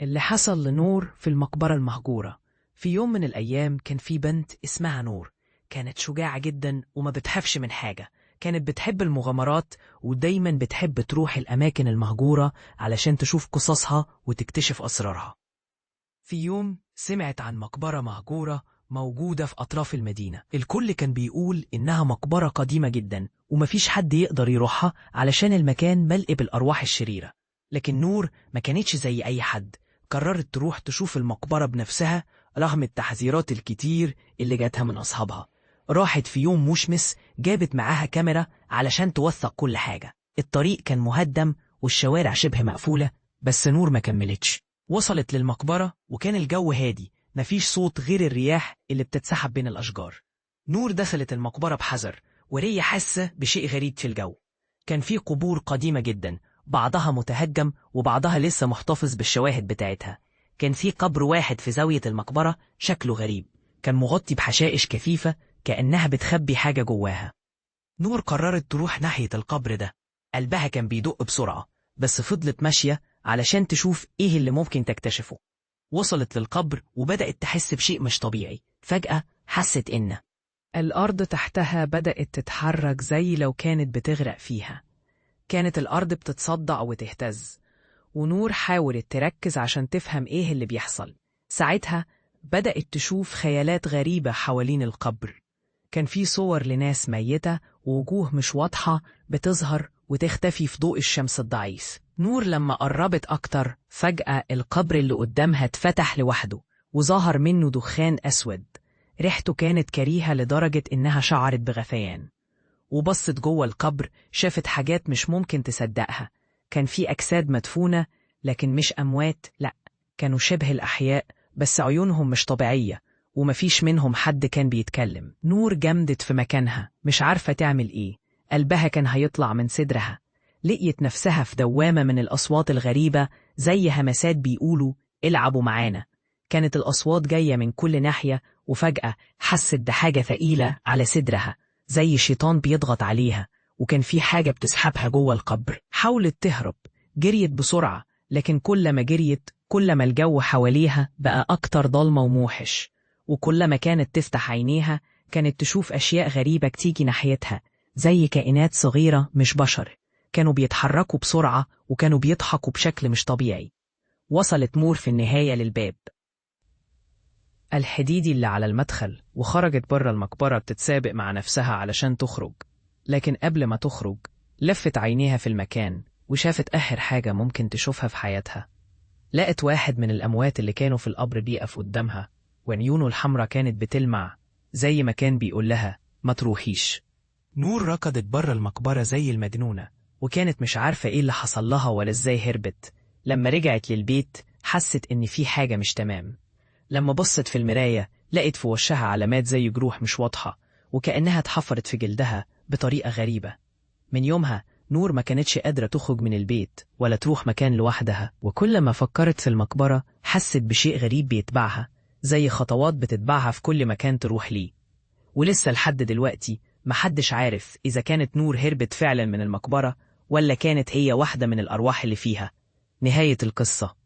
اللي حصل لنور في المقبرة المهجورة. في يوم من الأيام كان في بنت اسمها نور، كانت شجاعة جدا وما بتخافش من حاجة. كانت بتحب المغامرات ودايما بتحب تروح الأماكن المهجورة علشان تشوف قصصها وتكتشف أسرارها. في يوم سمعت عن مقبرة مهجورة موجودة في أطراف المدينة. الكل كان بيقول إنها مقبرة قديمة جدا ومفيش حد يقدر يروحها علشان المكان ملء بالأرواح الشريرة. لكن نور ما كانتش زي أي حد، قررت تروح تشوف المقبرة بنفسها رغم التحذيرات الكتير اللي جاتها من أصحابها. راحت في يوم مشمس، جابت معاها كاميرا علشان توثق كل حاجة. الطريق كان مهدم والشوارع شبه مقفولة، بس نور ما كملتش. وصلت للمقبرة وكان الجو هادي، مفيش صوت غير الرياح اللي بتتسحب بين الأشجار. نور دخلت المقبرة بحذر وهي حاسة بشيء غريب في الجو. كان في قبور قديمة جدا، بعضها متهجم وبعضها لسه محتفظ بالشواهد بتاعتها. كان في قبر واحد في زاوية المقبرة شكله غريب، كان مغطي بحشائش كثيفة كأنها بتخبي حاجة جواها. نور قررت تروح ناحية القبر ده. قلبها كان بيدق بسرعة، بس فضلت ماشية علشان تشوف إيه اللي ممكن تكتشفه. وصلت للقبر وبدأت تحس بشيء مش طبيعي. فجأة حست إن الأرض تحتها بدأت تتحرك زي لو كانت بتغرق فيها. كانت الأرض بتتصدع وتهتز، ونور حاولت تركز عشان تفهم إيه اللي بيحصل. ساعتها بدأت تشوف خيالات غريبة حوالين القبر. كان في صور لناس ميتة ووجوه مش واضحة بتظهر وتختفي في ضوء الشمس الضعيف. نور لما قربت أكتر، فجأة القبر اللي قدامها اتفتح لوحده وظهر منه دخان أسود. ريحته كانت كريهة لدرجة إنها شعرت بغثيان. وبصت جوه القبر، شافت حاجات مش ممكن تصدقها. كان في أجساد مدفونة، لكن مش أموات، لأ، كانوا شبه الأحياء، بس عيونهم مش طبيعية ومفيش منهم حد كان بيتكلم. نور جمدت في مكانها، مش عارفة تعمل إيه. قلبها كان هيطلع من صدرها. لقيت نفسها في دوامة من الأصوات الغريبة، زي همسات بيقولوا العبوا معانا. كانت الأصوات جاية من كل ناحية، وفجأة حست بحاجة ثقيلة على صدرها، زي شيطان بيضغط عليها، وكان في حاجة بتسحبها جوه القبر. حاولت تهرب، جريت بسرعة، لكن كل ما جريت كل ما الجو حواليها بقى أكتر ضلمة وموحش. وكل ما كانت تفتح عينيها كانت تشوف أشياء غريبة بتيجي ناحيتها، زي كائنات صغيرة مش بشر. كانوا بيتحركوا بسرعة وكانوا بيضحكوا بشكل مش طبيعي. وصلت نور في النهاية للباب الحديدي اللي على المدخل، وخرجت بره المقبرة بتتسابق مع نفسها علشان تخرج. لكن قبل ما تخرج لفت عينيها في المكان وشافت آخر حاجة ممكن تشوفها في حياتها. لقت واحد من الأموات اللي كانوا في القبر بيقف قدامها، وعيونه الحمرا كانت بتلمع زي ما كان بيقول لها ما تروحيش. نور ركضت بره المقبرة زي المجنونة، وكانت مش عارفة إيه اللي حصل لها ولا إزاي هربت. لما رجعت للبيت حست إن في حاجة مش تمام. لما بصت في المراية لقت في وشها علامات زي جروح مش واضحة، وكأنها اتحفرت في جلدها بطريقة غريبة. من يومها نور ما كانتش قادرة تخرج من البيت ولا تروح مكان لوحدها، وكل ما فكرت في المقبرة حست بشيء غريب بيتبعها، زي خطوات بتتبعها في كل مكان تروح ليه. ولسه لحد دلوقتي محدش عارف إذا كانت نور هربت فعلا من المقبرة ولا كانت هي واحدة من الأرواح اللي فيها. نهاية القصة.